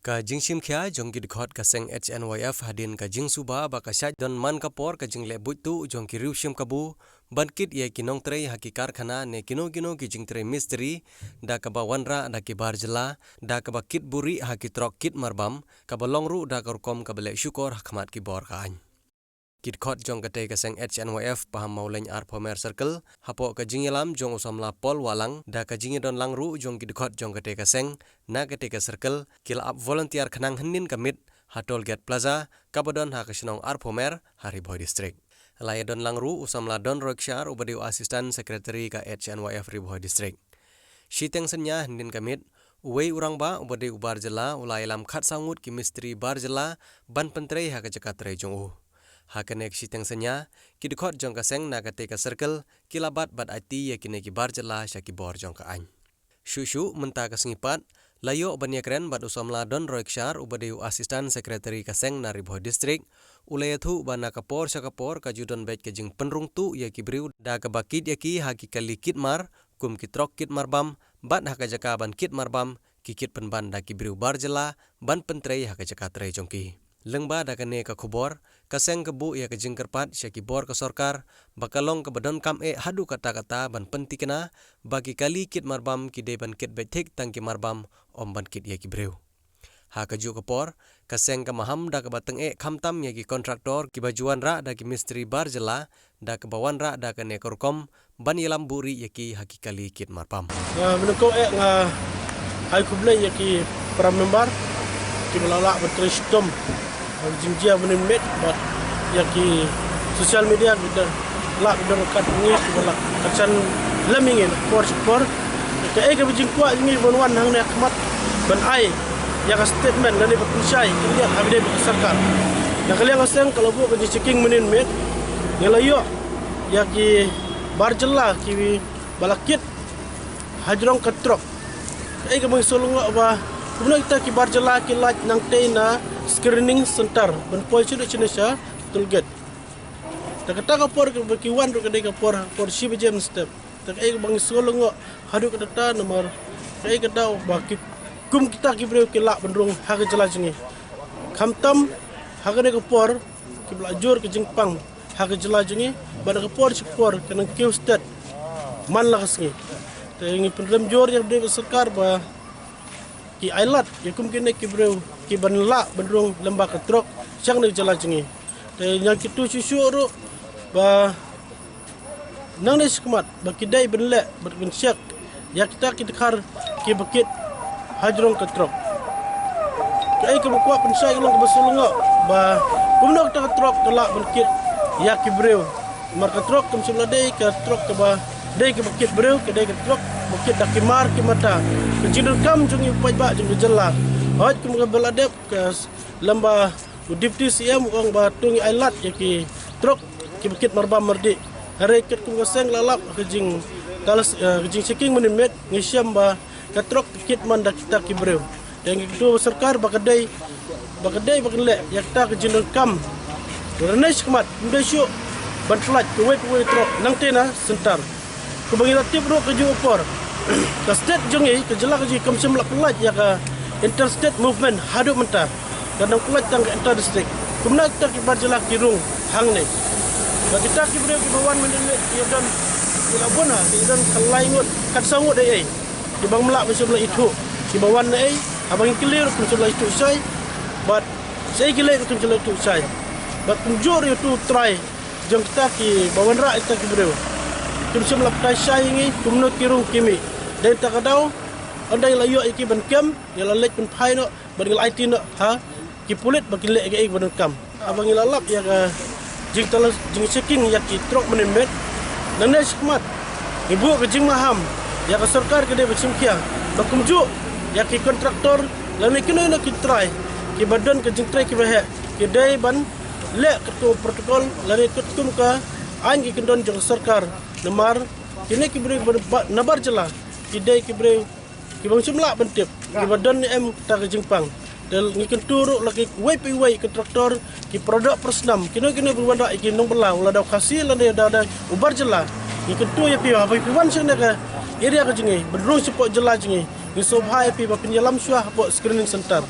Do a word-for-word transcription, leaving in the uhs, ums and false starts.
Ka jingshim khia jong ki dkhot ka seng H N Y F hadien ka jingsuba ba ka shait don man ka por ka jingleh buit tuh jong ki riew shim kabu ban kit ïa ki nongtrei ha ki karkhana ne kino kino ki jingtrei mistri, da kaba wanrah da ki bar jylla, da kaba kit buhrieh ha ki trok kit marbam, kaba long ruh da ka rukom kaba leh shukor ha khmat ki bor ka aiñ. Ki dkhot jong katei ka seng H N Y F Paham Mawlein Arphew Mer Circle, hapoh ka jingïalam jong u samla Paul Wahlang, da ka jingïadon lang ruh jong ki dkhot jong katei ka seng na katei ka circle, ki la ap volunteer khnang hynnin ka miet ha Toll Gate Plaza, kaba don ha ka shnong Arphew Mer ha Ri Bhoi District. La ïadon lang ruh u samla Don Roykshar, uba dei u Assistant Secretary ka H N Y F Ri Bhoi District. Shiteng synñia hynnin ka miet, uwei u rangbah uba dei u bar jylla u la ïalam khatsaw ngut ki mistri bar jylla ban pyntrei ha ka jaka trei jong u. Ha kane ka shiteng synñia, ki dkhot jong ka seng na katei ka circle ki la bat bad aiti ïa kine ki bar jylla sha ki bor jong ka aiñ. Shuh shuh mynta ka sngi pat, la ïoh ban ïakren bad u samla Don Roykshar, uba dei u Assistant Secretary ka seng na Ri Bhoi District, u la ïathuh ba na ka por sha ka por ka ju don beit ka jingpynrung tuh ïa ki briew da kaba kit ïa ki ha ki kali kit mar, kum ki trok kit marbam, bad ha ka jaka ban kit marbam, ki kit pynban da ki briew bar jylla ban pyntrei ha ka jaka trei jong ki. Lyngba da kane ka khubor, ka seng ka buh ïa ka jingkyrpad sha ki bor ka sorkar ba ka long kaba donkam eh haduh katta katta ban pyntikna ba ki kali kit marbam ki dei ban kit beit thik tang ki marbam, ym ban kit ïa ki briew. Ha kajuh ka por, ka seng ka maham da kaba tyngeh khamtam ïa ki kontraktor kiba ju wanrah da ki mistri bar jylla, da kaba wanrah da kane ka rukom ban ïalam buhrieh ïa ki ha ki kali kit marbam. Nga mynnyngkong eh nga ai khublei ïa ki para member kiba la lah ban trei shitom ha ka jingjia mynnin miet, bad ïa ki social media kiba la lah ban don kat ngi kiba la kyrshan lem ïa ngi por shi por. Kaei kaba jingkwah jong ngi ban wan hangne ha khmat ban ai ïa ka statement lane ban pynshai khyndiat ha kaba dei bad ka sorkar. Na ka liang ka seng ka la buh ka jingchecking mynnin miet, ngi la ïoh ïa ki bar jylla kiba la kit hajrong ka trok. Kaei kaba ngi sngewlyngngoh ba kumno kita ki bar jylla ki lait nangtei na screening center ban poi shaduh shane sha toll gate. Te kata ka por kaba ki wan ruh ka dei ka por, por shi baje mynstep. Te kaei kaba ngi sngewlyngngoh haduh katta namar kaei ka daw ba ki, kum kita ki briew ki lah ban rung ha ka jylla jong ngi. Khamtam ha kane ka por kiba la jur ka jingpang ha ka jylla jong ngi, bad ha ka por shi por ka nang kiew stet man la ka sngi. Te ngi pynrem jur ïa ka sorkar ba ki ailad ïa kum kine ki briew kiban lah ban rung lem bad ka trok sha kane ka jylla jong ngi. Te ngi kyntu shuh shuh ruh ba nangne shakhmat ba ki dei ban leh bad ban check ïa kita ki dkhar kiba kit hajrong ka trok. Kaei kaba kwah pynshai ka long kaba sngewlyngngoh ba kumno kata ka trok ka lah ban kit ïa ki briew. Namar ka trok kam shym la dei ka trok kaba dei kaba kit briew, ka dei ka trok ba kit da ki mar ki mata. Ka jingdonkam jong ngi u paidbah jong ka jylla. Hooid, kum kaba la dep ka lem bad u Deputy C M u ong ba to ngi ailad ïa ki trok kiba kit marbam mardih. Hynrei katkum ka seng la lap ka jing, ka la, eh, ka jingchecking mynnin miet, ngi shem ba ka trok ka kit man da kita ki briew. Te ngi kyntu sorkar ba ka dei, ba ka dei ba kan leh ïa kita ka jingdonkam. Lane shakhmat ym dei shuh ban pynlait kawei kawei trok nangtei na center. Kumba ngi la tip ruh kajuh ka por, ka state jong ngi, ka jylla ka jong ngi kam shym la pynlait ïa ka interstate movement haduh mynta. Ka dang pynlait tang ka inter district. Kumno kita ki bar jylla ki rung hangne? Ba kita ki briew kiba wan mynne ki don, ki la bun ha, ki don ka lai ngut, khatsaw ngut ei ei. Kiba ngim lah, ba shym la ithuh kiba wan na ei. Haba ngi kylli ruh kim shym la ithuh shai. Bad shaei ki leit ruh kim shym la ithuh shai. Bad kumjuh ruh ïa utu u trai jong kita kiba wanrah ïa kita ki briew, kim shym la batai shai ïa ngi kumno ki rung ki mih. Dei na kata ka daw, ynda ngi la ïoh ïa ki ban kem, ngi la leit pynphai noh bad ngi la aiti noh ha ki pulit ba kin leh ïa kaei kaba donkam. Haba ngi la lap ïa ka jingtala, jingchecking ïa ki trok mynne mynmiet, nangne shakhmat ngi buh ka jingmaham ïa ka sorkar, ka dei ban shim khia ba kumjuh ïa ki kontraktor lane kino kino ki trai kiba don ka jingtrei kiba heh, ki dei ban leh katkum protocol lane katkum ka aiñ, ki kyndon jong ka sorkar. Namar kine ki briew ba, ba, nabar jylla, ki dei ki briew kiba ngim shym lah ban tip kiba don ne em kata ka jingpang. Te ngi kyntu ruh la kiwei pa iwei ki kontraktor, ki para doh para snam, kino kino ba wanrah ïa ki nongbylla, u la dei u Khasi lane u dei u bar jylla, ngi kyntu ïa phi ba haba phi wan sha kane ka area ka jong ngi ban rung shapoh jylla jong ngi, ngi sngewbha ïa phi ba phin ïalam shuwa hapoh screening center.